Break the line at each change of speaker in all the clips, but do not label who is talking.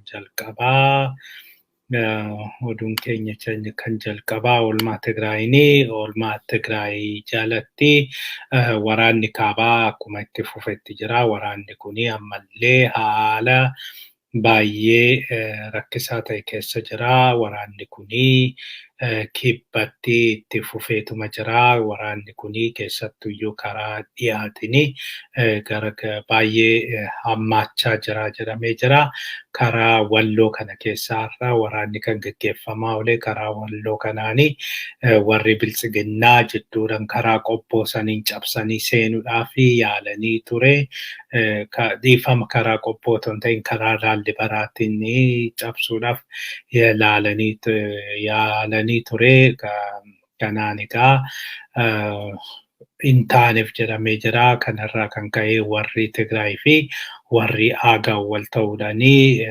Jalqabaa oduun keenya kan jalqabaa oolmaa Tigraayini. Oolmaa Tigraay jalatti waraanni kaabaa akkuma itti fufetti jira. Waraanni kuni ammallee haala baay'ee rakkisaa ta'e keessa jira. Waraanni kuni kibbatti itti fufeetuma jira. Waraanni kuni keessattuyyuu karaa dhiyaatiin gara baay'ee hammaachaa jira jedhamee jira. Karaa Walloo kana keessaa irraa waraanni kan gaggeeffamaa oole karaa Walloo kanaanii warri Biltsiginnaa jidduudhaan karaa Qobboo saniin cabsanii seenuudhaaf yaalanii ture. Dhiifama, karaa Qobboo otoo hin ta'in karaa Laallibalaatiin cabsuudhaaf yaalanii ture. Kanaan egaa hin taaneef jedhamee jira. Kanarraa kan ka'e warri Tigraay fi warri Agaw wal ta'uudhaanii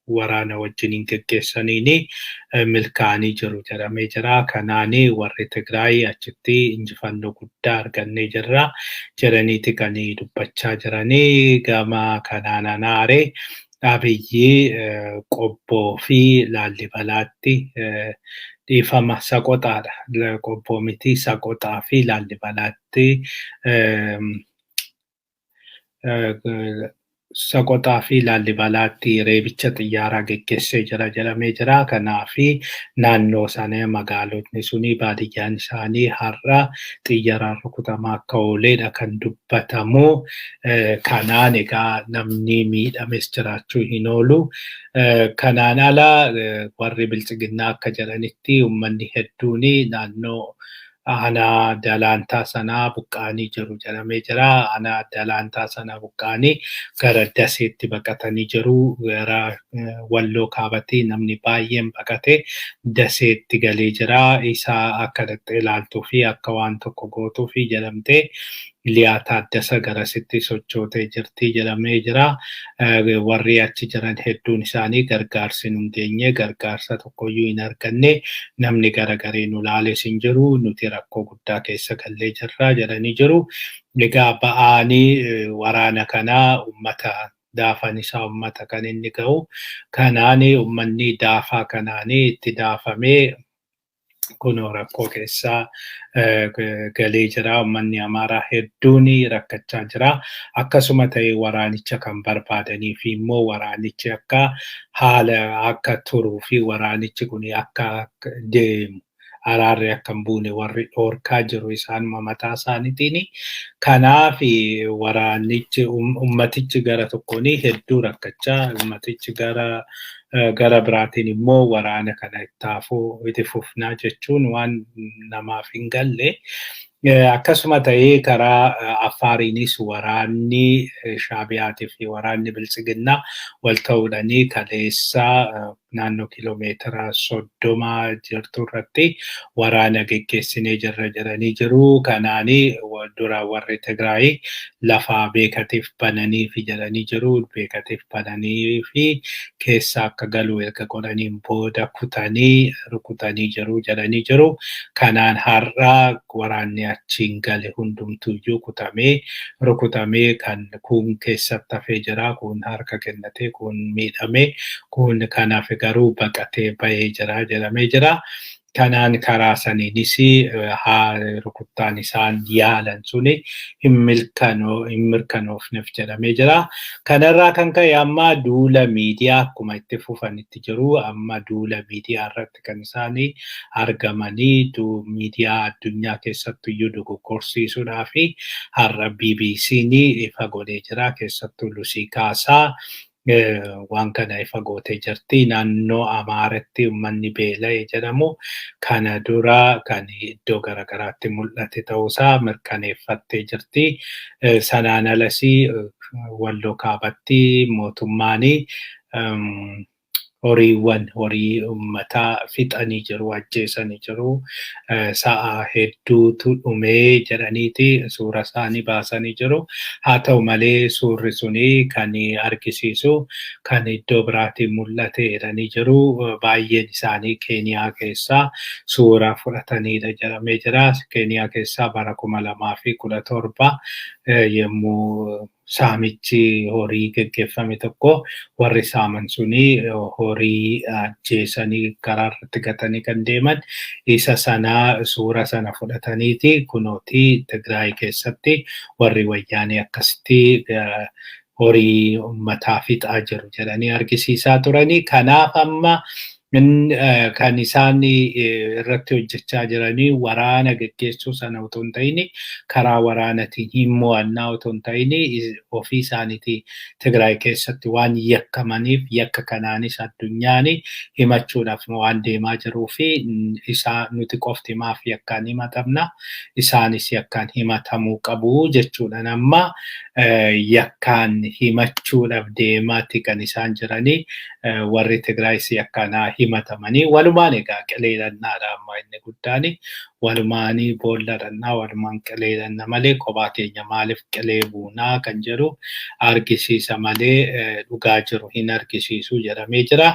waraana wajjiniin geggeessaniini milkaa'anii jiru jedhamee jira. Kanaani warri Tigraay achitti injifannoo guddaa argannee jirra jedhaniiti kan dubbachaa jiranii. Gama kanaan anaare Abiyyi Qobboo fi Laallibalaatti, dhiifama, Saqoxaadha. Qobboo miti, Saqoxaa fi Laallibalaatti, Saqoxaa fi Laallibalaatti reebicha xiyyaaraa geggeessee jira jedhamee jira. Kanaafi naannoo sana magaalotni suni baadiyyaan isaanii har'a xiyyaaraan rukutamaa akka ooledha kan dubbatamu. Kanaan egaa namni miidhames jiraachuu hin oolu. Kanaan ala warri Biltsiginnaa akka jedhanitti uummanni hedduun naannoo aanaa Dalaantaa sanaa buqqa'anii jiru jedhamee jira. Aanaa Dalaantaa sanaa buqqa'anii gara Daseetti baqatanii jiru. Gara Walloo kaabatti namni baay'een baqatee Daseetti galee jira. Isa akka dhaqxee ilaaltuu fi akka waan tokko gootuu fi jedhamtee Liyaa Taaddasa garasitti sochootee jirti jedhamee jira. Warri achi jiran hedduun isaanii gargaarsi nun geenye, gargaarsa tokkoyyuu hin arganne, namni garagaree nu laales hin jiru, nuti rakkoo guddaa keessa gallee jirra jedhanii jiru. Egaa ba'aanii waraana kanaa uummata daafan isaa uummata kan inni ga'u. Kanaan uummanni daafaa kanaanii itti daafamee kunoo rakkoo keessaa galee jira. Uummanni Amaaraa hedduun rakkachaa jira. Akkasuma ta'ee waraanicha kan barbaadanii fi immoo waraanichi akka haala akka turuu fi waraanichi kun akka deemu, araarri akka hin buune warri dhoorkaa jiru isaanuma mataa isaaniitiin. Kanaaf waraanichi, ummatichi gara tokkoon hedduu rakkachaa, ummatichi gara biraatiin immoo waraana kana ittaafuu itti fufnaa jechuun waan namaaf hin galle. Akkasuma ta'ee karaa Affaariinis waraanni Shaabiyaatii fi waraanni Biltsiginnaa wal ta'uudhanii kaleessa naannoo kiiloomeetira 30 jirtu irratti waraana geggeessinee jirra jedhanii jiru. Kanaanii dura warri Tigraay lafa beekatiif bananii fi jedhanii jiru. Beekatiif bananii fi keessa akka galu erga godhaniin booda kutanii rukutanii jiru jedhanii jiru. Kanaan har'a waraanni achiin gale hundumtuyyuu kutamee rukutamee, kan kun keessatti hafee jira, kun harka kennatee, kun miidhamee, kun kanaaf garuu baqatee bahee jira jedhamee jira. Kanaan karaa saniinis haa rukuttaan isaan yaalan suni hin mirkanoofneef jedhamee jira. Kanarraa kan ka'e amma duula miidiyaa akkuma itti fufanitti jiru. Amma duula miidiyaa irratti kan isaanii argamanii miidiyaa addunyaa keessattuyyuu dogoggorsiisuudhaa fi har'a BBC'n ifa godhee jira. Keessattuu Lusii Kaasaa waan kana ifa gootee jirti. Naannoo Amaaratti uummanni beela'e jedhamu kana dura kan iddoo garaagaraatti mul'ate ta'uusaa mirkaneeffattee jirti. Sanaan alas Walloo kaabatti mootummaan horiiwwan horii uummataa fixanii jiru, ajjeesanii jiru. Sa'a hedduutu dhumee jedhaniiti suura isaanii baasanii jiru. Haa ta'u malee suurri suni kan argisiisu kan iddoo biraatiin mul'ate jedhanii jiru. Baay'een isaanii Keeniyaa keessaa suura fudhataniidha jedhamee jira. Keeniyaa keessaa bara 2017 yommuu Saamichi horii geggeeffame tokko, warri saaman suni horii ajjeesanii karaa irratti gatanii kan deeman, isa sana suura sana fudhataniiti kunooti Tigraay keessatti warri Wayyaanee akkasitti horii uummataa fixaa jiru jedhanii argisiisaa turanii. Kanaaf amma kan isaan irratti hojjechaa jiranii waraana geggeessuu sana otoo hin ta'in, karaa waraanatiin hin mo'annaa otoo hin ta'in, ofii isaaniitii Tigraay keessatti waan yakkamaniif, yakka kanaanis addunyaan himachuudhaaf waan deemaa jiruu fi isaa nuti qofti maaf yakkaan himatamna, isaanis yakkaan himatamuu qabu jechuudhaan amma yakkaan himachuudhaaf deemaatti kan isaan jiranii. Warri Tigraayis yakkaan himatamanii walumaan egaa qileedhannaadha. Amma inni guddaan walumaanii boolla dhannaa, walumaan qileedhanna malee kophaa keenya maaliif qilee buunaa kan jedhu argisiisa malee dhugaa jiru hin argisiisu jedhamee jira.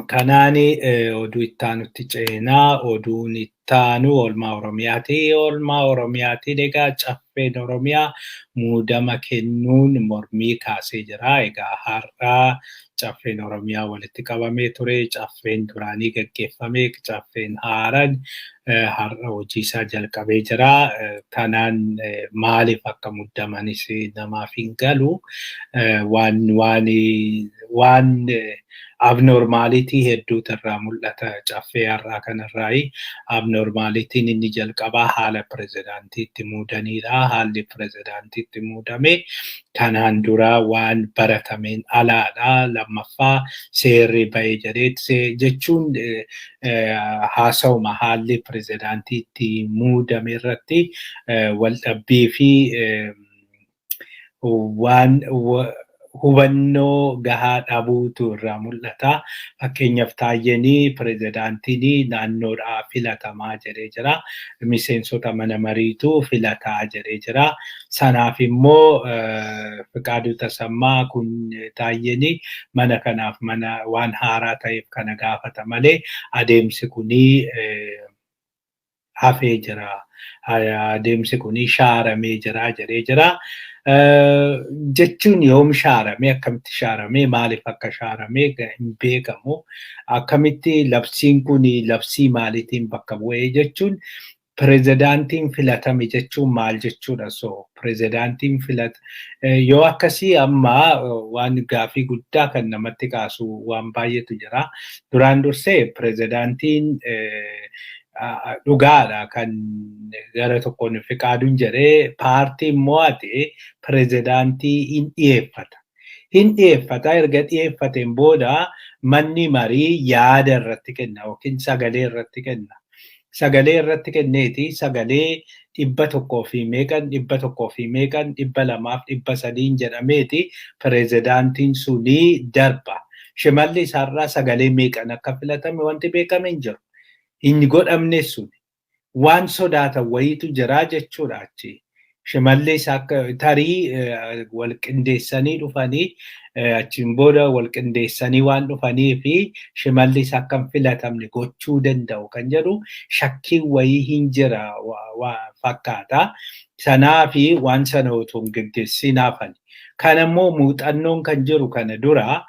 Kanaani oduu ittaanutti ceenaa. Oduun ittaanu oolmaa Oromiyaati. Oolmaa Oromiyaatiin egaa Caffeen Oromiyaa muudama kennuun mormii kaasee jira. Egaa har'aa Caffeen Oromiyaa walitti qabamee ture. Caffeen duraanii gaggeeffamee, caffeen haaraan har'a hojii isaa jalqabee jira. Kanaan maaliif akka muddamanis namaaf hin galu. Waan abnormality hedduutu irraa mul'ata caffee har'aa kanarraayi. Abnormalityn inni jalqabaa haala pirezidaantiitti muudanidha. Haalli pirezidaantiitti muudame kanaan dura waan baratameen alaadha. Lammaffaa, seerri bahee jedhee jechuun haasawuma haalli pirezidaantiitti muudame irratti waldhabbii fi waan hubannoo gahaa dhabuutu irraa mul'ata. Fakkeenyaaf, Taayyeenii pirezidaantiin naannoodhaa filatamaa jedhee jira. Miseensota mana mariitu filataa jedhee jira. Sanaaf immoo Fiqaaduu Tasammaa kun Taayyeenii mana kanaaf mana waan haaraa ta'eef kana gaafata malee adeemsi kunii hafee jira. Adeemsi kunii shaaramee jira jedhee jira. Jechuun yoom shaaramee, akkamitti shaaramee, maaliif akka shaaramee hin beekamu. Akkamitti labsiin kun labsii maaliitiin bakka bu'ee jechuun, pirezidaantiin filatame jechuun maal jechuudha? So pirezidaantiin filat yoo akkasii amma waan gaafii guddaa kan namatti kaasu waan baay'eetu jira. Duraan dursee pirezidaantiin dhugaadha kan gara tokkoon Fiqaaduun jedhee, paartiin mo'ate pirezidaantii hin dhiyeeffata. Hin dhiyeeffata, erga dhiyeeffateen booda manni marii yaada irratti kenna yookiin sagalee irratti kenna. Sagalee irratti kenneeti sagalee 100 fi meeqan, 100 fi meeqan, 200f 300n jedhameeti pirezidaantiin sunii darba. Shimalli isaarraa sagalee meeqan akka filatame wanti beekame hin jiru. Hin godhamne suni. Waan sodaatan wayiitu jira jechuudha achi. Shimallis akka tarii wal qindeessanii dhufanii, achiin booda wal qindeessanii waan dhufanii fi Shimallis akka hin filatamne gochuu danda'u kan jedhu shakkiin wayii hin jira fakkaata. Sanaa fi waan sana otoo hin geggeessin hafan. Kana immoo muuxannoon kan jiru kana dura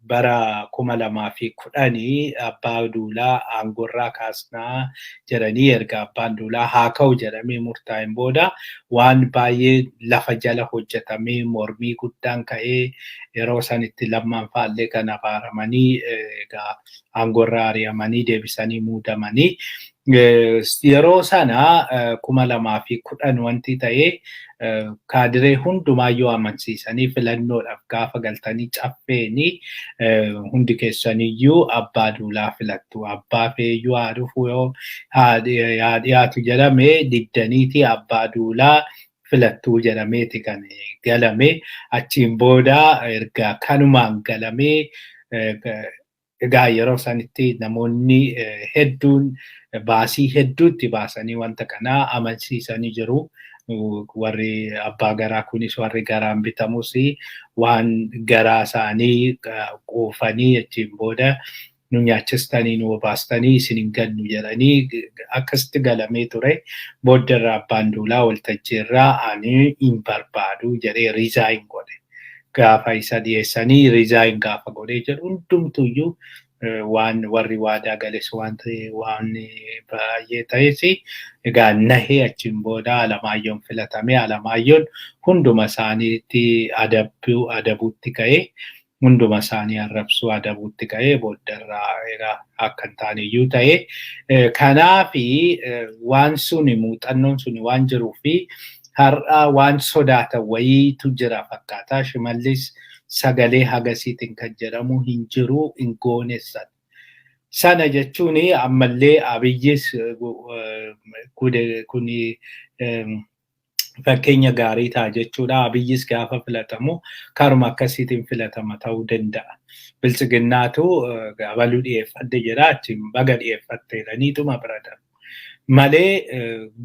bara 2010 Abbaa Duulaa aangoorraa kaasnaa jedhanii, erga Abbaan Duulaa haa ka'u jedhamee murtaa'een booda waan baay'ee lafa jala hojjetamee, mormii guddaan ka'ee, yeroo sanitti Lammaan faallee kan abaaramanii egaa aangoorraa ari'amanii deebisanii muudamanii. Yeroo sana 2010 wanti ta'ee kaadiree hundumaayyuu amansiisanii, filannoodhaaf gaafa galtanii caffeenii hundi keessaniyyuu Abbaa Duulaa filattu. Abbaa feeyyuu haa dhufu yoo haa dhiyaatu jedhamee diddaniiti Abbaa Duulaa filattuu jedhameeti kan galame. Achiin booda erga kanumaan galamee egaa yeroo sanitti namoonni hedduun baasii hedduutti baasanii wanta kanaa amansiisanii jiru. Warri abbaa garaa kunis, warri garaan bitamus waan garaa isaanii quufanii achiin booda Nu nyaachistanii, nu obaastanii, isin hin gannu jedhanii akkasitti galamee ture. Booddarraa Abbaan Duulaa waltajjiirraa ani hin barbaadu jedhee resign godhe. Gaafa isa dhiyeessanii resign gaafa godhee jedhu, hundumtuyyuu waan warri waadaa gales waan ta'e, waan baay'ee ta'es, egaa nahee achiin booda Alamaayyoon filatame. Alamaayyoon hunduma isaaniitti adabuu adabuutti ka'ee, hunduma isaanii arrabsuu adabuutti ka'ee, booddarraa egaa akka hin taane iyyuu ta'ee. Kanaafi waan suni, muuxannoon suni waan jiruu fi har'a waan sodaatan wayiitu jira fakkaata. Shimallis sagalee hagasiitiin kan jedhamu hin jiru, hin goonessan. Sana jechuun ammallee Abiyyis kuni fakkeenya gaarii ta'a jechuudha. Abiyyis gaafa filatamu karuma akkasiitiin filatama ta'uu danda'a. Biltsiginnaatu abaluu dhiyeeffadhe jedha, achiin baga dhiyeeffatte jedhaniituma bira darbu. Malee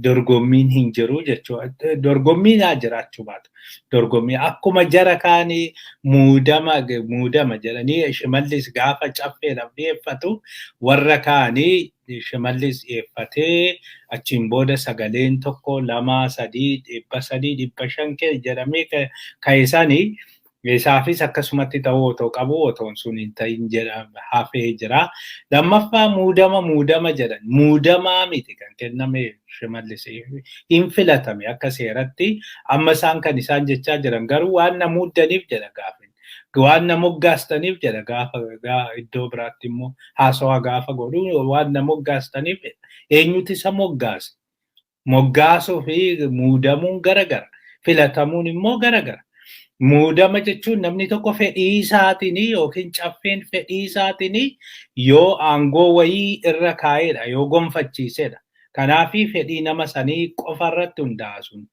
dorgommiin hin jiru jechuudha. Dorgommiin haa jiraachuu baatu. Dorgommii akkuma jara kaanii muudama muudama jedhanii, Shimallis gaafa caffeedhaaf dhiyeeffatu warra kaanii Shimallis dhiyeeffatee, achiin booda sagaleen tokko, lama, sadii, 300, 500 jedhamee ka'e sanii isaafis akkasumatti ta'uu otoo qabu, otoo sun hin ta'in hafee jira. Lammaffaa, muudama muudama jedhan, muudamaa miti kan kenname. Shimallis hin filatame akka seeratti. Amma isaan kan isaan jechaa jiran garuu waan na muuddaniif jedha gaafin. Waan na moggaastaniif jedha. Gaafa iddoo biraatti immoo haasawaa gaafa godhu waan na moggaastaniif. Eenyutu isa moggaase? Moggaasuu fi muudamuun garagara. Filatamuun immoo garagara. Muudama jechuun namni tokko fedhii isaatiin yookiin caffeen fedhii isaatiin yoo aangoo wayii irra kaa'edha, yoo gonfachiisedha. Kanaafi fedhii nama sanii qofa irratti hundaa'a sun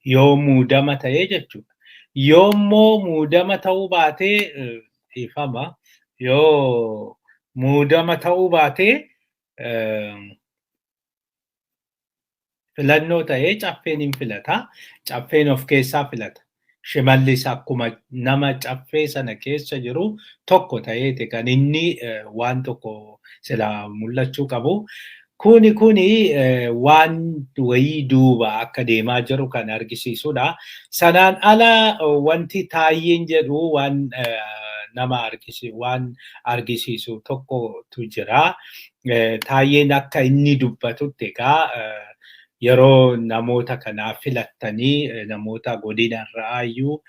yoo muudama ta'ee jechuudha. Yoo immoo muudama ta'uu baatee, dhiifama, yoo muudama ta'uu baatee filannoo ta'ee, caffeen hin filata. Caffeen of keessaa filata. Shimallis akkuma nama caffee sana keessa jiru tokko ta'eeti kan inni waan tokko sila mul'achuu qabu. Kuni waan wayii duuba akka deemaa jiru kan argisiisudha. Sanaan ala wanti Taayyeen jedhu waan nama argisiisu, waan argisiisu tokkotu jira. Taayyeen akka inni dubbatutti egaa yeroo namoota kanaa filattanii, namoota godina irraa iyyuu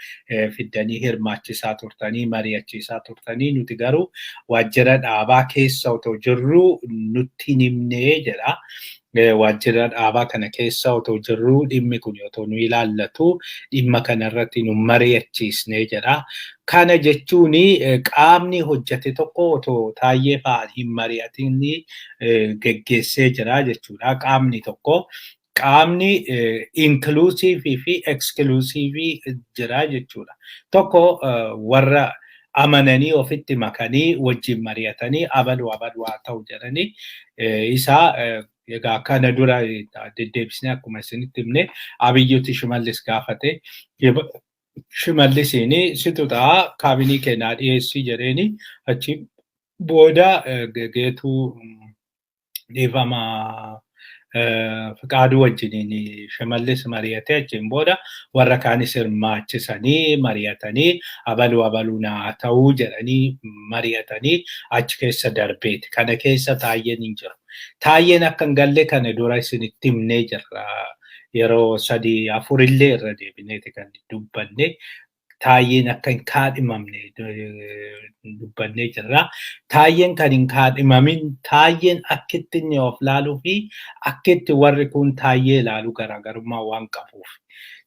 fiddanii hirmaachisaa turtanii, mari'achiisaa turtanii, nuti garuu waajjira dhaabaa keessa otoo jirru nutti hin himnee jedha. Waajjira dhaabaa kana keessa otoo jirru, dhimmi kun otoo nu ilaallatu, dhimma kanarratti nu mari'achiisnee jedha. Kana jechuun qaamni hojjete tokko otoo Taayyee fa'aa hin mari'atin geggeessee jira jechuudha. Qaamni tokko, qaamni inclusive fi exclusive jira jechuudha. Tokko warra amananii ofitti makanii wajjin mari'atanii abaluu abaluu haa ta'u jedhanii isa egaa kana dura deddeebisnee akkuma isinitti himne, Abiyyutti Shimallis gaafate. Shimallisiin situ ta'a, kaabinii kennaa dhiyeessii jedheeni, achi booda Geetuu, dhiifama, Fiqaaduu wajjiniin Shimallis mari'atee, achiin booda warra kaanis hirmaachisanii mari'atanii, abaluu abaluu naa ta'uu jedhanii mari'atanii achi keessa darbeeti. Kana keessa Taayyeen hin jiru. Taayyeen akka hin galle kana dura isinitti himnee jirra. Yeroo sadii afurillee irra deebineeti kan dubbanne. Taayyeen akka hin kaadhimamne dubbannee jirra. Taayyeen kan hin kaadhimamin, Taayyeen akkitti inni of laaluu fi akkitti warri kun Taayyee ilaalu garaagarummaa waan qabuuf.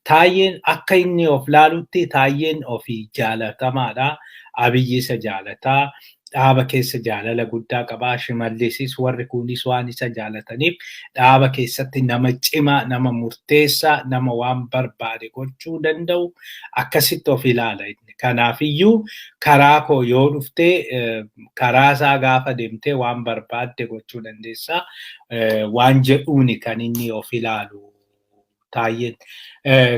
Taayyeen akka inni of laalutti Taayyeen ofii jaalatamaadha. Abiyyi isa jaalataa. Dhaaba keessa jaalala guddaa qabaa. Shimallisis warri kunis waan isa jaalataniif dhaaba keessatti nama cimaa, nama murteessaa, nama waan barbaade gochuu danda'u akkasitti of ilaala inni. Kanaafiyyuu karaa koo yoo dhuftee, karaa isaa gaafa deemtee waan barbaadde gochuu dandeessaa waan jedhuuni kan inni of ilaalu Taayyeen.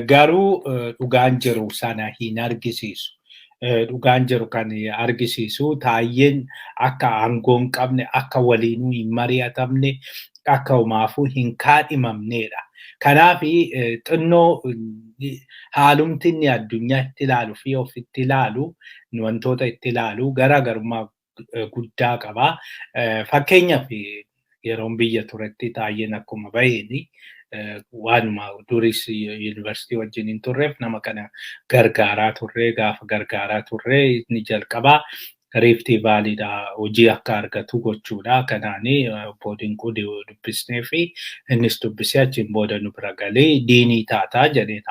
Garuu dhugaan jiru sana hin argisiisu. Dhugaan jiru kan argisiisu Taayyeen akka aangoo hin qabne, akka waliinuu hin mari'atamne, akka homaafuu hin kaadhimamnedha. Kanaaf xinnoo haalumti inni addunyaa itti ilaalu fi ofitti ilaalu, wantoota itti ilaalu garaagarummaa guddaa qaba. Fakkeenyaaf, yeroon biyya turetti Taayyeen akkuma baheen waanuma duris yuunivarsiitii wajjin hin turreef nama kana gargaaraa turre. Gaafa gargaaraa turre, inni jalqabaa Rift Valleydha hojii akka argatu gochuudha. Kanaani obbo Dinquu dubbisnee fi innis dubbisee achiin booda nu bira galee diinii taataa jedheen.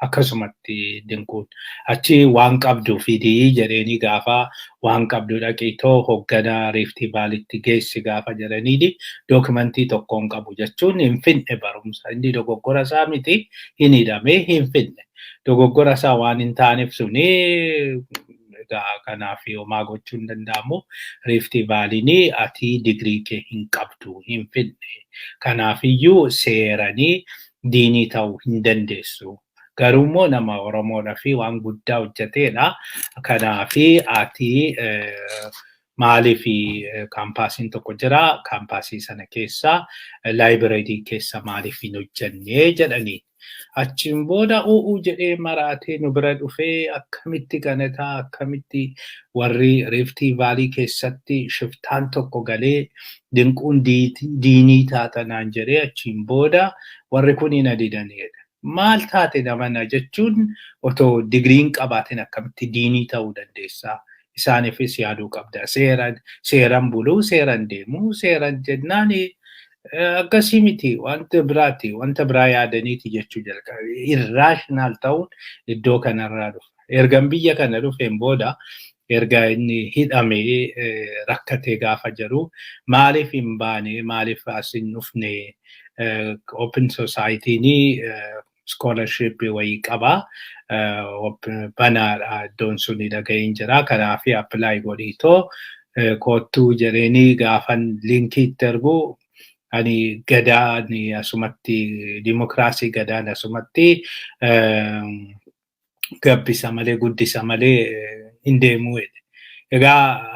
Akkasumatti Dinquun achi waan qabdu fidii jedheeni, gaafa waan qabdu dhaqiitoo hoogganaa Rift Valleytti geessi gaafa jedhaniini, dookimantii tokko hin qabu jechuun hin finne barumsa. Inni dogoggora isaa miti, hin hidhamee hin finne. Dogoggora isaa waan hin taaneef suni egaa kanaaf homaa gochuu hin danda'amu. Rift Valleyn ati digirii kee hin qabdu, hin finne. Kanaafiyyuu seeranii diinii ta'uu hin dandeessu. Garuu immoo nama Oromoodhaa fi waan guddaa hojjeteedha. Kanaafi ati maaliif kaampaasiin tokko jira, kaampaasii sana keessa library keessa maaliif hin hojjennee jedhanii. Achiin booda u'uu jedhee maraatee nu bira dhufee, akkamitti kana ta'a, akkamitti warri Rift Valley keessatti shiftaan tokko galee Dinquun diinii taatanaan jedhee, achiin booda warri kun hin adidanidha. Maal taate namana jechuun, otoo digiriin qabaatin akkamitti diinii ta'uu dandeessaa? Isaaniifis yaaduu qabda. Seeran buluu, seeran deemuu, seeran jennaan akkasii miti, wanta biraati, wanta biraa yaadaniiti jechuu jalqabe. Irrational ta'uun iddoo kanarraa dhufa. Ergan biyya kana dhufeen booda, erga inni hidhamee rakkatee gaafa jedhu, maaliif hin baane, maaliif as hin dhufne, Open Society'n scholarship wayii qaba. Banaadha iddoon suni dhaga'een jira. Kanaaf apply godhiitoo koottuu jedheenii gaafan linkii itti ergu, ani gadaan asumatti dimokiraasii gadaan asumatti gabbisa malee guddisa malee hin deemuu jedhe. Egaa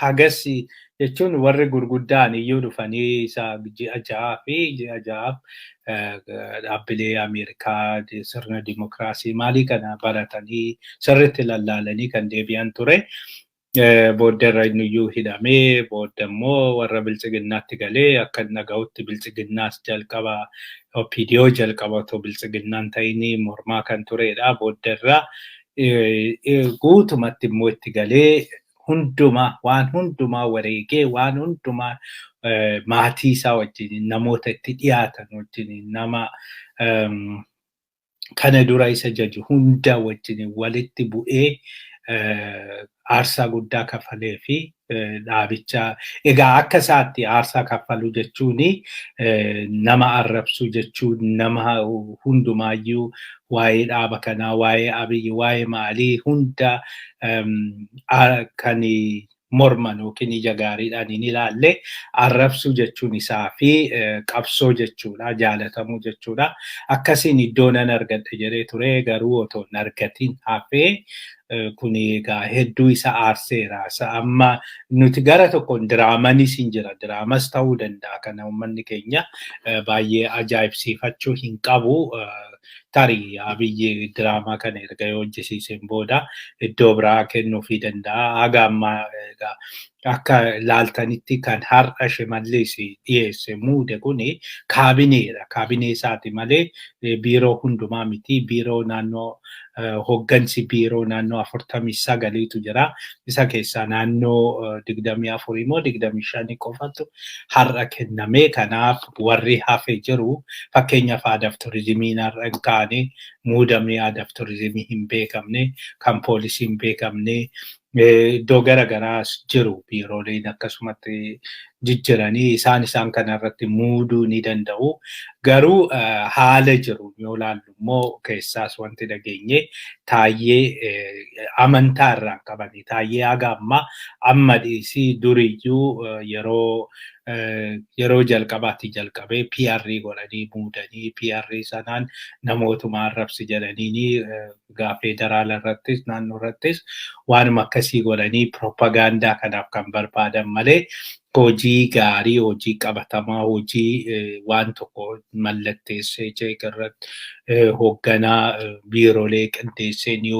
hagas jechuun warri gurguddaan iyyuu dhufanii isa ji'a 6 fi ji'a 6f dhaabbilee Ameerikaa sirna dimokiraasii maalii kana baratanii sirriitti lallaalanii kan deebi'an ture. Booddee inni iyyuu hidhamee, booda immoo warra biltsiginnaatti galee, akka inni dhaga'utti biltsiginnaas jalqaba OPDO jalqaba otoo biltsiginnaan ta'inii mormaa kan turedha. Booddeerra guutumatti immoo itti galee hundumaa, waan hundumaa wareegee, waan hundumaa maatii isaa wajjin, namoota itti dhiyaatan wajjin, nama kana dura isa jaju hunda wajjin walitti bu'ee aarsaa guddaa kafalee fi dhaabicha. Egaa akka isaatti aarsaa kaffaluu jechuun nama arrabsuu jechuun, nama hundumaayyuu waa'ee dhaaba kanaa, waa'ee Abiyyi, waa'ee maalii hunda kan morman yookiin ija gaariidhaan hin ilaalle arrabsuu jechuun isaa fi qabsoo jechuudha, jaalatamuu jechuudha. Akkasiin iddoo nan argadhe jedhee ture, garuu otoo hin argatin hafee. Kun egaa hedduu isa aarseera. Amma nuti gara tokkoon diraamanis hin jira. Diraamas ta'uu danda'a. Kana uummanni keenya baay'ee ajaa'ibsiifachuu hin qabu. Tarii Abiyyi diraamaa kana erga yoo hojjisiiseen booda iddoo biraa kennuufii danda'a. Haga ammaa egaa akka laaltanitti kan har'a Shimallis dhiyeesse muude kuni kaabineedha. Kaabinee isaati malee biiroo hundumaa miti. Biiroo naannoo, hoggansi biiroo naannoo 49tu jira. Isa keessaa naannoo 24 immoo 25 qofatu har'a kenname. Kanaaf warri hafe jiru. Fakkeenyaaf, aadaaf turizimiin har'a hin kaane, muudamni aadaaf turizimii hin beekamne, kan poolisii hin beekamne, iddoo gara garaas jiru biirooleen akkasumatti. Jijjiranii isaan kanarratti muuduu ni danda'u. Garuu haala jiru yoo ilaallu immoo, keessaas wanti dhageenye, Taayyee amantaa irraan qabani. Taayyee haga ammaa, amma dhiisii duriyyuu, yeroo jalqabaatti jalqabee PR godhanii muudanii, PR sanaan namootuma arrabsi jedhanii, gaa federaala irrattis naannoo irrattis waanuma akkasii godhanii propagaandaa kanaaf kan barbaadan malee, hojii gaarii, hojii qabatamaa, hojii waan tokko mallatteessee check irratti hoogganaa biiroolee qindeessee ni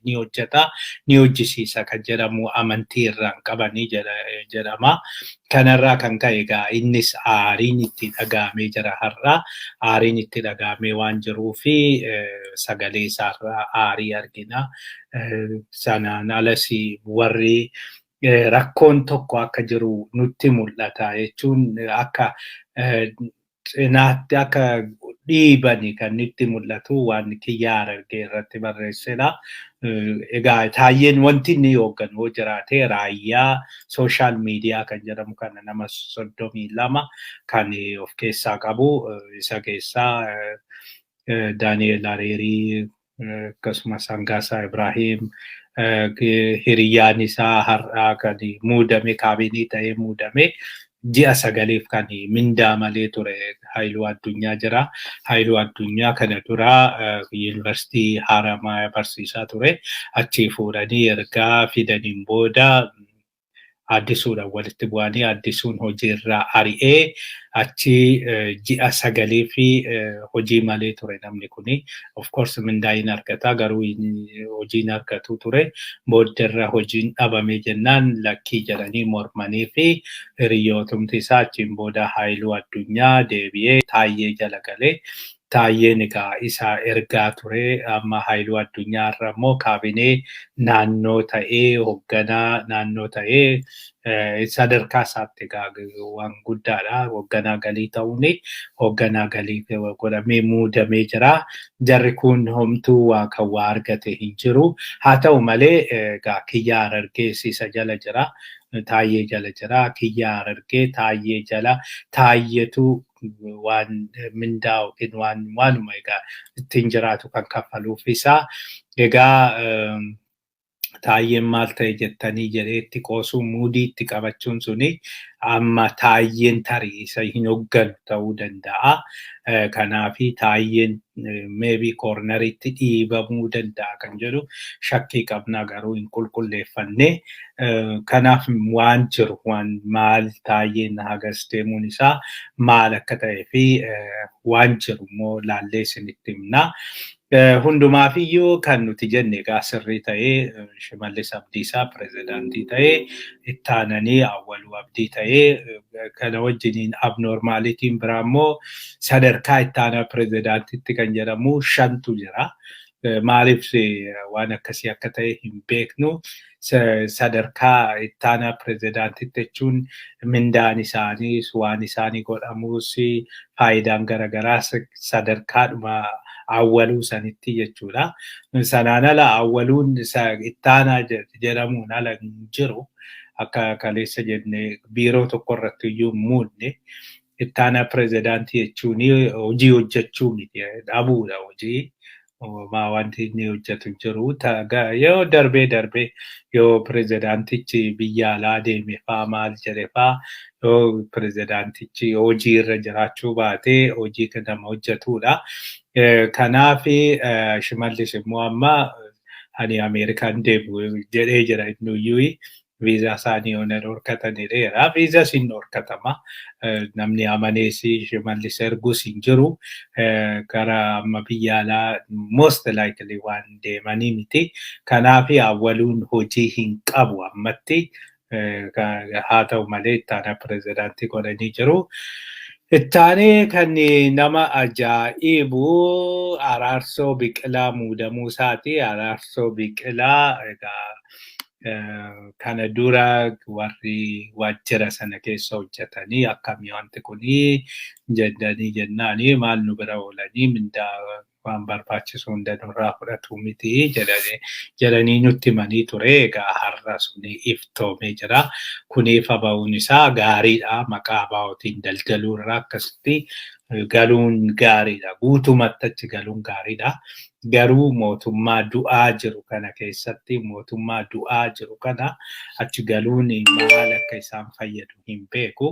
ni hojjeta, ni hojjisiisa kan jedhamu amantii irraan qabanii jedhama. Kanarraa kan ka'e egaa innis aariin itti dhaga'amee jira har'a. Aariin itti dhaga'amee waan jiruu fi sagalee isaarraa aarii argina. Sanaan alas warri rakkoon tokko akka jiru nutti mul'ata jechuun, akka cinaatti akka dhiibani kan nutti mul'atu waan Kiyyaa Harargee irratti barreessedha. Egaa Taayyeen wanti inni hoogganu yoo jiraate, raayyaa social media kan jedhamu kana, nama 32 kan of keessaa qabu, isa keessaa Daani'el Areerii, akkasumas Hangaasaa Ibraahiim, hiriyyaan isaa har'aa kan muudame, kaabinii ta'ee muudame, ji'a 9f kan mindaa malee ture, Haayiluu Addunyaa jira. Haayiluu Addunyaa kana dura Yuunivarsiitii Haramaa barsiisaa ture. Achii fuudhanii ergaa fidaniin booda Addisuudhaan walitti bu'anii, Addisuun hojiirraa ari'ee, achi ji'a 9 fi hojii malee ture namni kuni. Of course mindaa hin argata, garuu hojiin argatu ture. Booddeerra hojiin dhabame jennaan lakkii jedhanii mormanii fi hiriyootumti isaa achiin booda Haayiluu Addunyaa deebi'ee Taayyee jala galee, Taayyeen egaa isa ergaa ture. Amma Haayiluu Addunyaa irra immoo kaabinee naannoo ta'ee, hoogganaa naannoo ta'ee, sadarkaa isaatti egaa waan guddaadha. Hoogganaa galii ta'uun, hoogganaa galii godhamee muudamee jira. Jarri kun homtuu waa kan waa argate hin jiru. Haa ta'u malee egaa Kiyyaa Harargees isa jala jira. Taayyee jala jira. Kiyyaa Harargee Taayyee jala, Taayyeetu waan mindaa yookiin waan waanuma egaa ittiin jiraatu kan kaffaluuf isaa. Egaa Taayyeen maal ta'e jettanii jedhee itti qoosuu, muudii itti qabachuun suni, amma Taayyeen tarii isa hin hoogganu ta'uu danda'a. Kanaafi Taayyeen maybe corneritti dhiibamuu danda'a kan jedhu shakkii qabna, garuu hin qulqulleeffanne. Kanaaf waan jiru, waan maal Taayyeen hagas deemuun isaa maal akka ta'ee fi waan jiru immoo laallee isinitti himna. Hundumaafiyyuu kan nuti jenne egaa sirrii ta'ee, Shimallis Abdiisaa pirezidaantii ta'ee, ittaananii Awwaluu Abdii ta'ee, kana wajjiniin abnormalityn biraa immoo sadarkaa ittaanaa pirezidaantitti kan jedhamu shantu jira. Maaliif waan akkasii akka ta'e hin beeknu. Sadarkaa ittaanaa pirezidaantitti jechuun mindaan isaaniis, waan isaanii godhamus, faayidaan garaagaraas sadarkaadhuma Awwaluu sanitti jechuudha. Sanaan ala Awwaluun ittaanaa jedhamuun ala hin jiru. Akka kaleessa jenne biiroo tokko irratti iyyuu hin muudne. Ittaanaa pirezidaantii jechuun hojii hojjechuu miti, dhabuudha hojii. Homaa wanti inni hojjetu hin jiru. Yoo darbee darbee, yoo pirezidaantichi biyya alaa deeme faa, maal jedhe faa, yoo pirezidaantichi hojii irra jiraachuu baate hojii nama hojjetudha. Kanaaf Shimallis immoo amma ani Ameerikaan deemu jedhee jira, innuyyuu viizaa isaanii yoo na dhorkatan jedheera. Viizaas hin dhorkatama. Namni amanees Shimallis ergus hin jiru. Gara amma biyya alaa most likely waan deemanii miti. Kanaaf Awwaluun hojii hin qabu ammatti. Haa ta'u malee ittaanaa pirezidaantii godhanii jiru. Ittaanee kan nama ajaa'ibu Araarsoo Biqilaa muudamuu isaati. Araarsoo Biqilaa egaa kana dura warri waajjira sana keessa hojjetanii akkamii wanti kunii jedhanii jennaanii, maal nu bira oolanii, mindaa Waan barbaachisu hunda nurraa fudhatu miti jedhanii nutti himanii ture. Egaa har'a suni iftoomee jira. Kun ifa ba'uun isaa gaariidha. Maqaa ABO'tiin daldaluu irraa akkasitti galuun gaariidha. Guutumatti achi galuun gaariidha. Garuu mootummaa du'aa jiru kana keessatti, mootummaa du'aa jiru kana achi galuun maal akka isaan fayyadu hin beeku.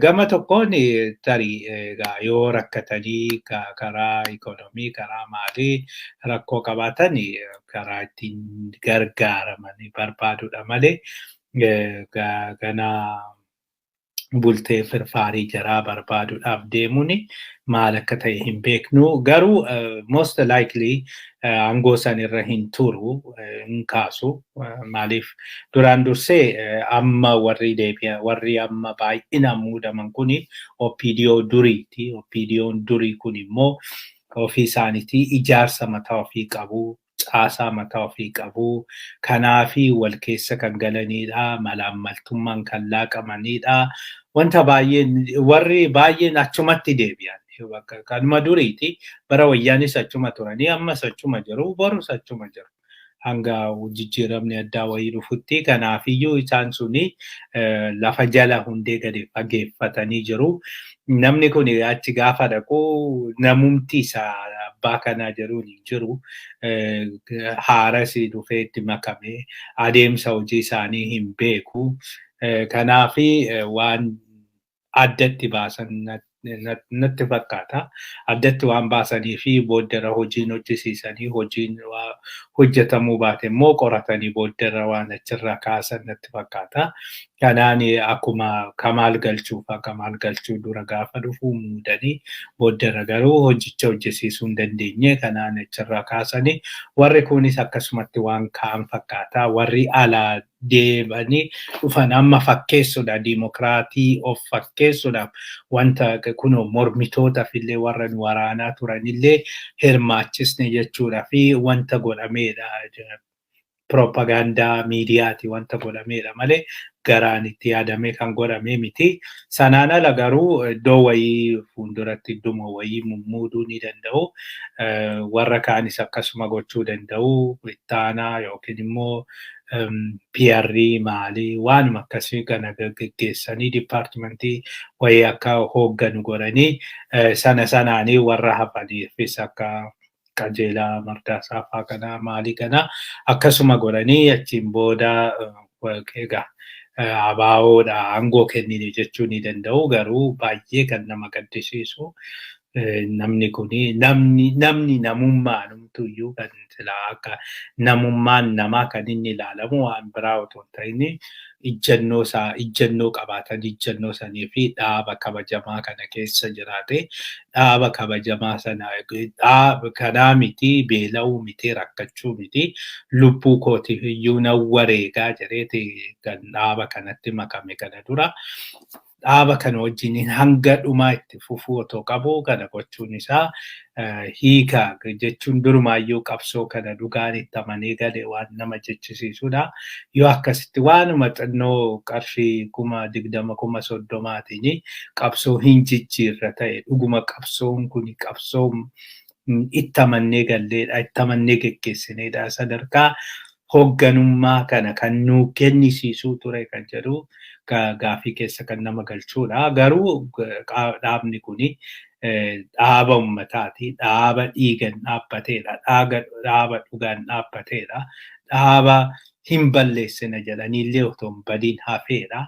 Gama tokkoon tarii egaa yoo rakkatanii karaa ikonomii, karaa maalii rakkoo qabaatan, karaa ittiin gargaaramanii barbaadudha malee ganaa bultee firfaarii jaraa barbaaduudhaaf deemuun maal akka ta'e hin beeknu. Garuu most likely aangoo san irra hin turu, hin kaasu. Maaliif, duraan dursee amma warri deebi'a, warri amma baay'inaan muudaman kuni OPDO duriiti. OPDO'n durii kun immoo ofii isaaniitii ijaarsa mataa ofii qabu, caasaa mataa ofii qabu. Kanaafi wal keessa kan galanidha. Malaammaltummaan kan laaqamanidha. Wanta baay'een, warri baay'een achumatti deebi'an. Kanuma duriiti. Bara wayyaanis achuma turanii, ammas achuma jiru, borus achuma jiru. Hanga jijjiiramni addaa wayii dhufutti. Kanaafiyyuu isaan suni lafa jala hundee gadi fageeffatanii jiru. Namni kun achi gaafa dhaqu namumti isaa abbaa kanaa jedhuun hin jiru. Haaras dhufee itti makame, adeemsa hojii isaanii hin beeku. Kanaafi waan addatti baasan natti fakkaata. Addatti waan baasanii fi booddara hojiin hojjisiisanii, hojiin hojjetamuu baate immoo qoratanii booddara waan achirraa kaasan natti fakkaata. Kanaan akkuma Kamaal Galchuu fa'a, Kamaal Galchuu dura gaafa dhufu muudanii, booddara garuu hojicha hojjisiisuu hin dandeenye, kanaan achirraa kaasanii. Warri kunis akkasumatti waan ka'an fakkaata. Warri alaa deemanii dhufan amma fakkeessuudha, diimokiraatii of fakkeessuudhaaf wanta kunoo mormitootaaf illee, warra nu waraanaa turanillee hirmaachisne jechuudha fi wanta godhameedha. Propagaandaa miidiyaati wanta godhameedha malee garaan itti yaadamee kan godhame miti. Sanaan ala garuu iddoo wayii fuulduratti idduma wayii mummuuduu ni danda'u. Warra kaanis akkasuma gochuu danda'u. Ittaanaa yookiin immoo PR maalii waanuma akkasii kana geggeessanii, dipaartimentii wayii akka hoogganu godhanii, sana sanaanii warra hafaniifis akka Qajeelaa Mardaasaa fa'aa kana maalii kana akkasuma godhanii, achiin booda egaa ABO'dha aangoo kennine jechuu ni danda'u. Garuu baay'ee kan nama gaddisiisu, namni kuni namni namummaanumtuyyuu kan silaa akka namummaan namaa kan inni ilaalamu waan biraa otoo hin ta'in, ijjannoo isaa, ijjannoo qabaatan, ijjannoo sanii fi dhaaba kabajamaa kana keessa jiraate, dhaaba kabajamaa sana dhaaba kanaa miti, beela'uu miti, rakkachuu miti, lubbuu kootiif iyyuu nan wareegaa jedheeti kan dhaaba kanatti makame. Kana dura dhaaba kana wajjin hanga dhumaa itti fufuu otoo qabu kana gochuun isaa hiika jechuun durumaayyuu qabsoo kana dhugaan itti amanee gale waan nama jechisiisudha. Yoo akkasitti waanuma xinnoo qarshii 20,000, 30,000tiin qabsoo hin jijjiirra ta'e, dhuguma qabsoon kun qabsoo itti amannee galleedha, itti amannee geggeessineedha. Sadarkaa hoogganummaa kana kan nuu kennisiisuu ture kan jedhu gaafii keessa kan nama galchuudha. Garuu dhaabni kuni dhaaba ummataati. Dhaaba dhiigan dhaabbateedha. Dhaaba dhugaan dhaabbateedha. Dhaaba hin balleessina jedhaniillee otoo hin badiin hafeedha.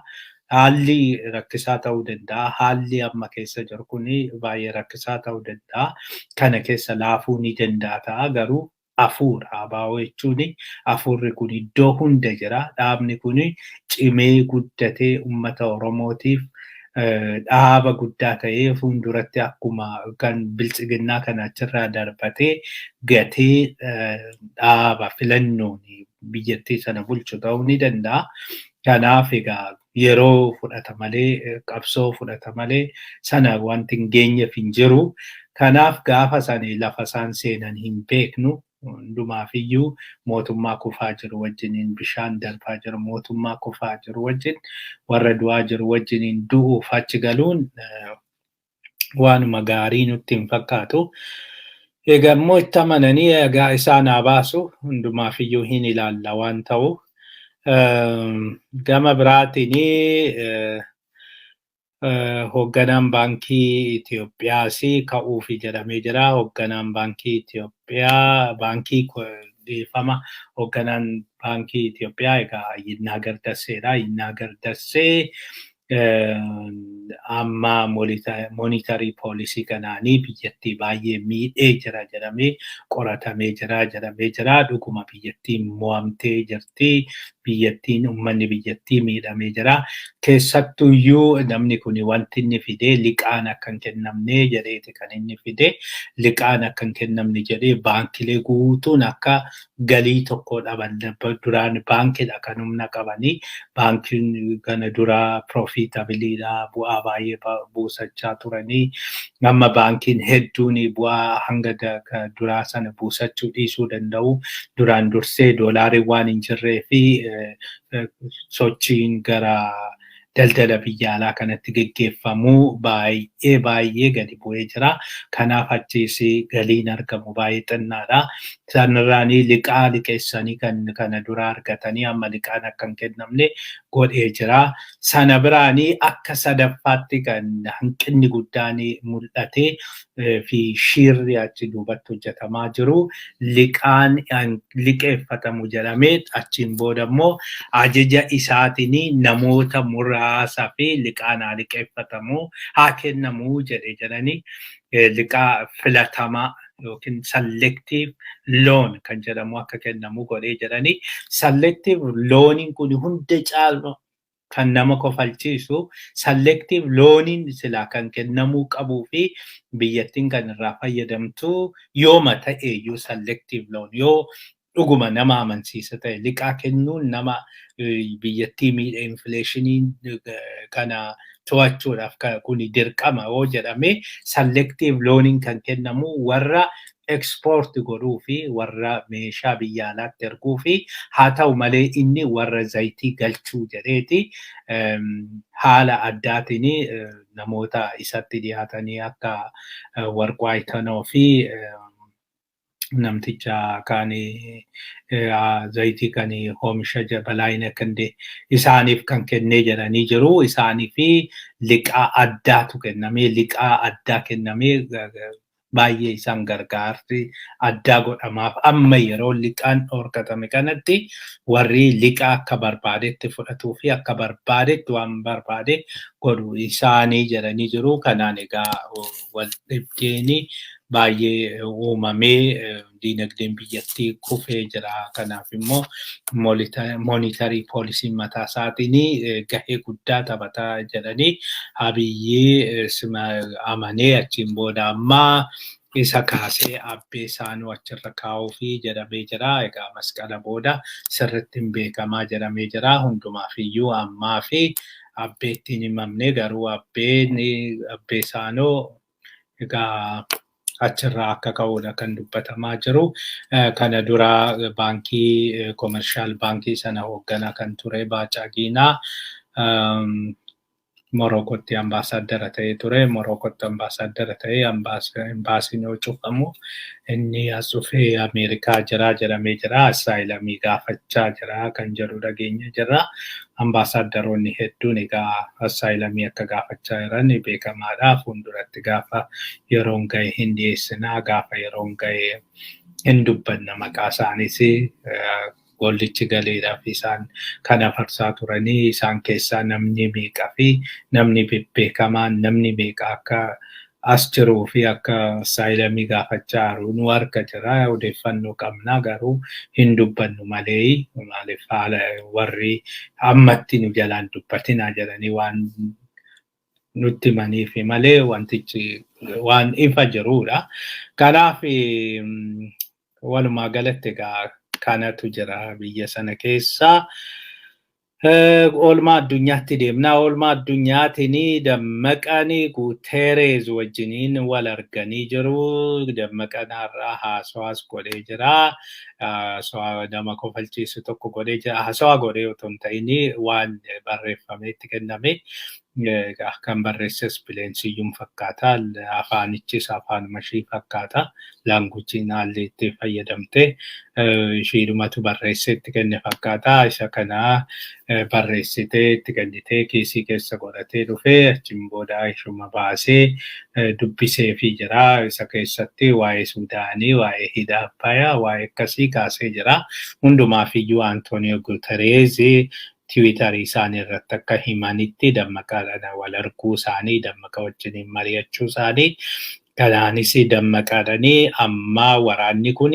Haalli rakkisaa ta'uu danda'a. Haalli amma keessa jiru kuni baay'ee rakkisaa ta'uu danda'a. Kana keessa laafuu ni danda'a ta'a. Garuu hafuura ABO jechuun hafuurri kun iddoo hunda jira. Dhaabni kun cimee guddatee uummata Oromootiif dhaaba guddaa ta'ee fuulduratti akkuma kan biltsiginnaa kana achirraa darbatee gatee dhaaba filannoon biyyattii sana bulchu ta'uu ni danda'a. Kanaaf egaa yeroo fudhata malee, qabsoo fudhata malee, sana wanti hin geenyeef hin jiru. Kanaaf gaafa sanii lafa isaan seenan hin beeknu. Hundumaafiyyuu mootummaa kufaa jiru wajjiniin bishaan darbaa jiru, mootummaa kufaa jiru wajjin, warra du'aa jiru wajjiniin du'uuf achi galuun waanuma gaarii nutti hin fakkaatu. Egaa immoo itti amananii egaa isaan haa baasu, hundumaafiyyuu hin ilaalla waan ta'u. Gama biraatiin hoogganaan baankii Itoophiyaas ka'uufi jedhamee jira. Hoogganaan baankii Itoophiyaa, baankii, dhiifama, hoogganaan baankii Itoophiyaa egaa Yinnaagar Dasseedha. Yinnaagar Dassee amma monetary policy kanaanii biyyattii baay'ee miidhee jira jedhamee qoratamee jira jedhamee jira. Dhuguma biyyattiin mo'amtee jirti. Biyyattiin, uummanni biyyattii miidhamee jira. Keessattuyyuu namni kun wanti inni fide liqaan akka hin kennamne jedheeti kan inni fide. Liqaan akka hin kennamne jedhee baankilee guutuun akka galii tokko dhaban. Duraan baankiidha kan humna qabanii. Baankiin kana dura profitableiidha, bu'aa baay'ee buusachaa turanii. Amma baankiin hedduun bu'aa hanga duraa sana buusachuu dhiisuu danda'u. Duraan dursee doolaariin waan hin jirree fi sochiin gara daldala biyya alaa kanatti geggeeffamuu baay'ee baay'ee gadi bu'ee jira. Kanaaf achiis galiin argamu baay'ee xinnaadha. Isaanirraanii liqaa liqeessanii kan kana dura argatanii amma liqaan akka hin kennamne godhee jira. Sana biraanii akka sadaffaatti kan hanqinni guddaan mul'ate fi shiirri achi duubatti hojjetamaa jiru, liqaan liqeeffatamu jedhamee achiin booda immoo ajaja isaatiin namoota muraasa fi liqaan haa liqeeffatamu, haa kennamuu jedhe jedhanii, liqaa filatamaa yookiin selective loan kan jedhamu akka kennamu godhee jedhanii. Selective loaniin kun hunda caalu kan nama kofalchiisu, selective loaniin silaa kan kennamuu qabuu fi biyyattiin kan irraa fayyadamtu yooma ta'eeyyuu, selective loan yoo dhuguma nama amansiisa ta'e, liqaa kennuun nama biyyattii miidha, inflationii kana to'achuudhaaf kun dirqama yoo jedhame, selective loaniin kan kennamu warra export godhuu fi warra meeshaa biyya alaatti erguu fi haa ta'u malee inni warra zayitii galchuu jedheeti haala addaatiin namoota isatti dhiyaatanii akka Warquu Ayitanoo fi namticha kan zayitii kan oomisha Balaayina Kandee isaaniif kan kennee jedhanii jiru. Isaanii fi liqaa addaatu kennamee, liqaa addaa kennamee baay'ee isaan gargaarsi addaa godhamaaf. Amma yeroo liqaan dhorkatame kanatti warri liqaa akka barbaadetti fudhatuu fi akka barbaadetti waan barbaade godhu isaanii jedhanii jiru. Kanaan egaa wal dhibdeeni baay'ee uumamee diinagdeen biyyattii kufee jira. Kanaaf immoo monetary policyn mataa isaatiin gahee guddaa taphataa jedhanii Abiyyi amanee achiin booda ammaa isa kaasee abbee isaanuu achirra kaa'uufi jedhamee jira. Egaa masqala booda sirriitti hin beekamaa jedhamee jira. Hundumaaf iyyuu ammaa fi abbeetti hin himamne, garuu abbeen abbee isaanoo egaa achirraa akka ka'uudha kan dubbatamaa jiru. Kana dura baankii commercial baankii sana hoogganaa kan ture Baacaa Giinaa Morokootti ambaasaadara ta'ee ture. Morokootti ambaasaadara ta'ee embaasiin yoo cufamu inni as dhufee Ameerikaa jira jedhamee jira. Asylumii gaafachaa jira kan jedhu dhageenya jira. Ambaasaadaroonni hedduun egaa asylumii akka gaafachaa jiran beekamaadha. Fuulduratti gaafa yeroon ga'e hin dhiyeessinaa. Gaafa yeroon ga'e hin dubbanna maqaa isaaniis. Gollichi galeedhaaf isaan kana farsaa turanii, isaan keessaa namni meeqaa fi namni bebbeekamaan namni meeqa akka as jiruu fi akka asylumii gaafachaa jiru nu harka jira. Odeeffannoo qabna, garuu hin dubbannu malee. Maaliif? Haala warri ammatti nu jalaan dubbatinaa jedhanii waan nutti himaniif malee wantichi waan ifa jirudha. Kanaaf walumaa galatti egaa kanatu jira biyya sana keessa. Oolmaa addunyaatti deemnaa. Oolmaa addunyaatiin Dammaqaan Guutereez wajjiniin wal arganii jiru. Dammaqaan har'aa haasawaas godhee jira. Haasawaa nama kofalchiisu tokko godhee jira. Haasawaa godhee otoo hin ta'in waan barreeffamee itti kenname. Kan barreesses Bileensiyyuun fakkaata. Afaanichis afaanuma ishii fakkaata. Laanguujiin haalli itti fayyadamte ishiidhumatu barreessee itti kenne fakkaata. Isa kana barreessitee itti kennitee kiisii keessa godhatee dhufee achiin booda ishuma baasee dubbiseefii jira. Isa keessatti waa'ee Suudaanii, waa'ee hidha Abbayyaa, waa'ee akkasii kaasee jira. Hundumaafiyyuu Antooniyoo Guutereez Tiwiitarii isaanii irratti akka himanitti Dammaqaadhaan wal arguu isaanii, Dammaqa wajjiniin mari'achuu isaanii, kanaanis Dammaqaadhanii amma waraanni kun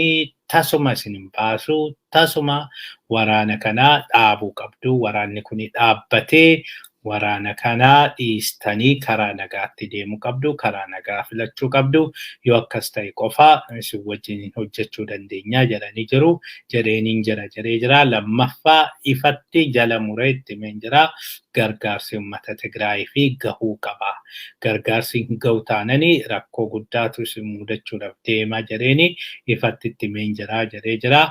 tasuma isin hin baasu, tasuma waraana kana dhaabuu qabdu, waraanni kun dhaabbatee waraana kana dhiistanii karaa nagaatti deemuu qabdu, karaa nagaa filachuu qabdu, yoo akkas ta'e qofa isin wajjin hojjechuu dandeenya jedhanii jiru. Jedheeniin jira jedhee jira. Lammaffaa ifatti jala muree itti himeen jira. Gargaarsi uummata Tigraayii fi gahuu qaba. Gargaarsi hin gahu taananii rakkoo guddaatu isin mudachuudhaaf deema jedheeni ifatti itti himeen jira jedhee jira.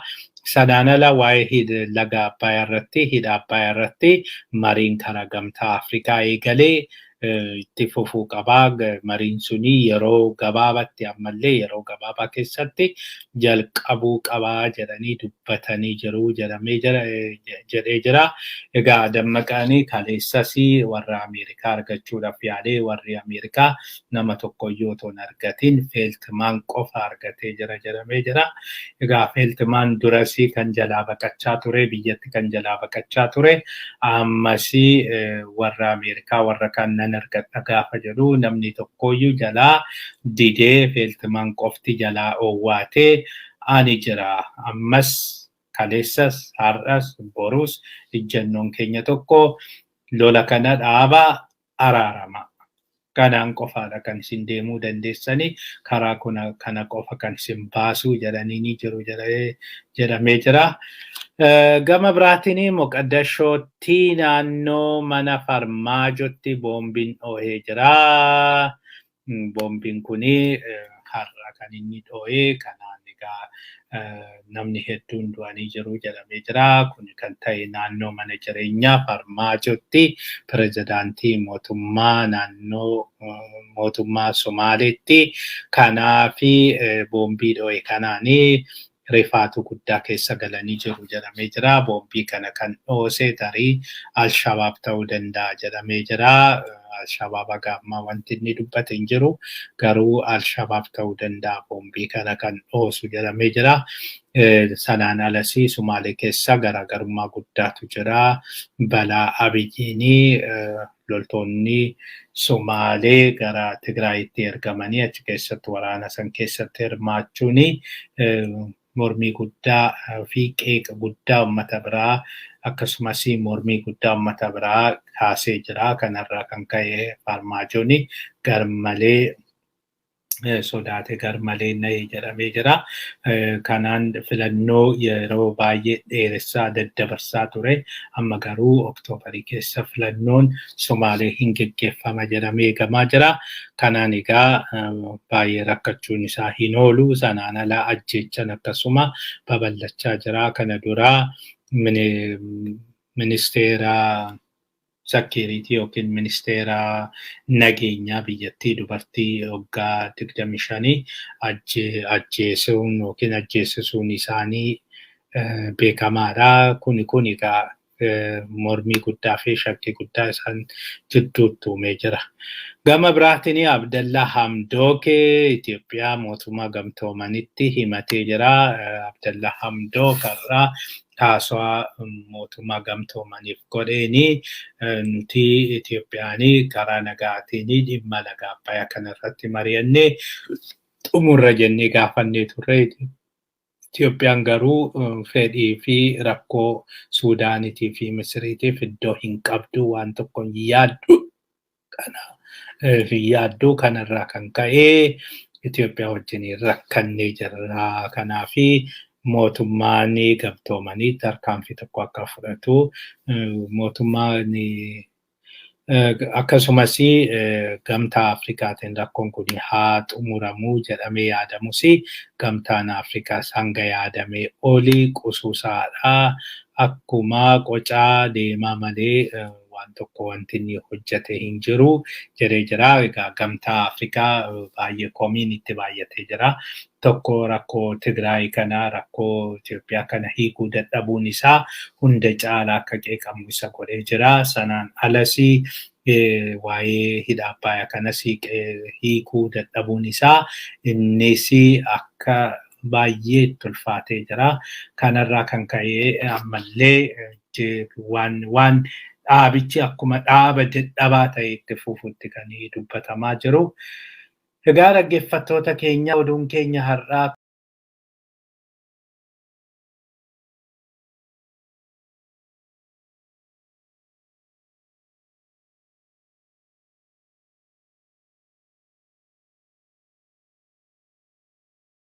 Sanaan ala waa'ee laga Abbayyaa irratti, hidha Abbayyaa irratti mariin karaa Gamtaa Afrikaa eegalee itti fufuu qabaa. Mariin suni yeroo gabaabatti, ammallee yeroo gabaabaa keessatti jalqabuu qabaa jedhanii dubbatanii jiru jedhamee jira jedhee jira. Egaa Dammaqaanii kaleessas warra Ameerikaa argachuudhaaf yaalee warri Ameerikaa nama tokkoyyuu otoo hin argatin Feeltimaan qofa argatee jira jedhamee jira. Egaa Feeltimaan durasii kan jalaa baqachaa ture, biyyatti kan jalaa baqachaa ture, ammasii warra Ameerikaa warra kan nan argadha gaafa jedhu namni tokkoyyuu jalaa didee Feeltimaan qofti jalaa owwaatee ani jira. Ammas kaleessas har'as borus ijjannoon keenya tokko, lola kana dhaabaa, araarama. Kanaan qofaadha kan isin deemuu dandeessanii, karaa kana qofa kan isin baasuu jedhanii ni jiru jedhamee jira. Gama biraatiin Moqaddashootti naannoo mana Farmaajotti boombiin dhoohee jira. Boombiin kuni har'a kan inni dhoohee, kanaan egaa namni hedduun du'anii jiru jedhamee jira. Kun kan ta'e naannoo mana jireenyaa Farmaajotti, pirezidaantii mootummaa naannoo mootummaa Somaaleetti. Kanaafi boombii dhoohe kanaanii rifaatu guddaa keessa galanii jiru jedhamee jira. Boombii kana kan dhoose tarii Alshabaab ta'uu danda'a jedhamee jira. Alshabaab haga ammaa wanti inni dubbate hin jiru. Garuu Alshabaab ta'uu danda'a boombii kana kan dhoosu jedhamee jira. Sanaan alasii Sumaalee keessa garaagarummaa guddaatu jira. Balaa Abiyyiinii loltoonni Sumaalee gara Tigraayitti ergamanii achi keessatti waraana san keessatti hirmaachuun mormii guddaa fi qeeqa guddaa uummata biraa, akkasumas mormii guddaa uummata biraa kaasee jira. Kanarraa kan ka'e Farmaajoon garmalee sodaate, garmalee na'e jedhamee jira. Kanaan filannoo yeroo baay'ee dheeressaa daddabarsaa ture. Amma garuu Oktoobarii keessa filannoon Somaalee hin geggeeffama jedhamee eegamaa jira. Kanaan egaa baay'ee rakkachuun isaa hin oolu. Sanaan ala ajjeechan akkasuma babal'achaa jira. Kana duraa ministeera security yookiin ministeera nageenyaa biyyattii dubartii waggaa 25 ajjeesuun yookiin ajjeesisuun isaanii beekamaadha. Kun egaa mormii guddaa fi shakkii guddaa isaan jidduutti uumee jira. Gama biraatiin Abdallaa Hamdook Itoophiyaa Mootummaa Gamtoomanitti himatee jira. Abdallaa Hamdook har'a haasawaa Mootummaa Gamtoomaniif godheeni nuti Itoophiyaanii karaa nagaatiin dhimma laga Abbayyaa kanarratti mari'annee xumurra jennee gaafannee turre. Itoophiyaan garuu fedhii fi rakkoo Suudaaniitii fi Misiriitiif iddoo hin qabdu, waan tokko hin yaaddu. Kana hin yaaddu, kanarraa kan ka'e Itoophiyaa wajjin rakkannee jirra. Kanaafi mootummaan gamtoomanii tarkaanfii tokko akka fudhatu, mootummaan akkasumas Gamtaa Afrikaatiin rakkoon kun haa xumuramuu jedhamee yaadamus, Gamtaan Afrikaas hanga yaadamee olii qusuusaadha. Akkuma qocaa deemaa malee waan Waan tokko wanti inni hojjete hin jiru jedhee jira. Egaa Gamtaa Afrikaa baay'ee komiin itti baay'atee jira. Tokko rakkoo Tigraay kana, rakkoo Itoophiyaa kana hiikuu dadhabuun isaa hunda caalaa akka qeeqamu isa godhee jira. Sanaan alas waa'ee hidha Abbayaa kanas hiikuu dadhabuun isaa innis akka baay'ee itti ulfaatee jira. Kanarraa kan ka'e ammallee waan dhaabichi akkuma dhaaba dadhabaa ta'e itti fufutti kan dubbatamaa jiru. Egaa dhaggeeffattoota keenya, oduun keenya har'aa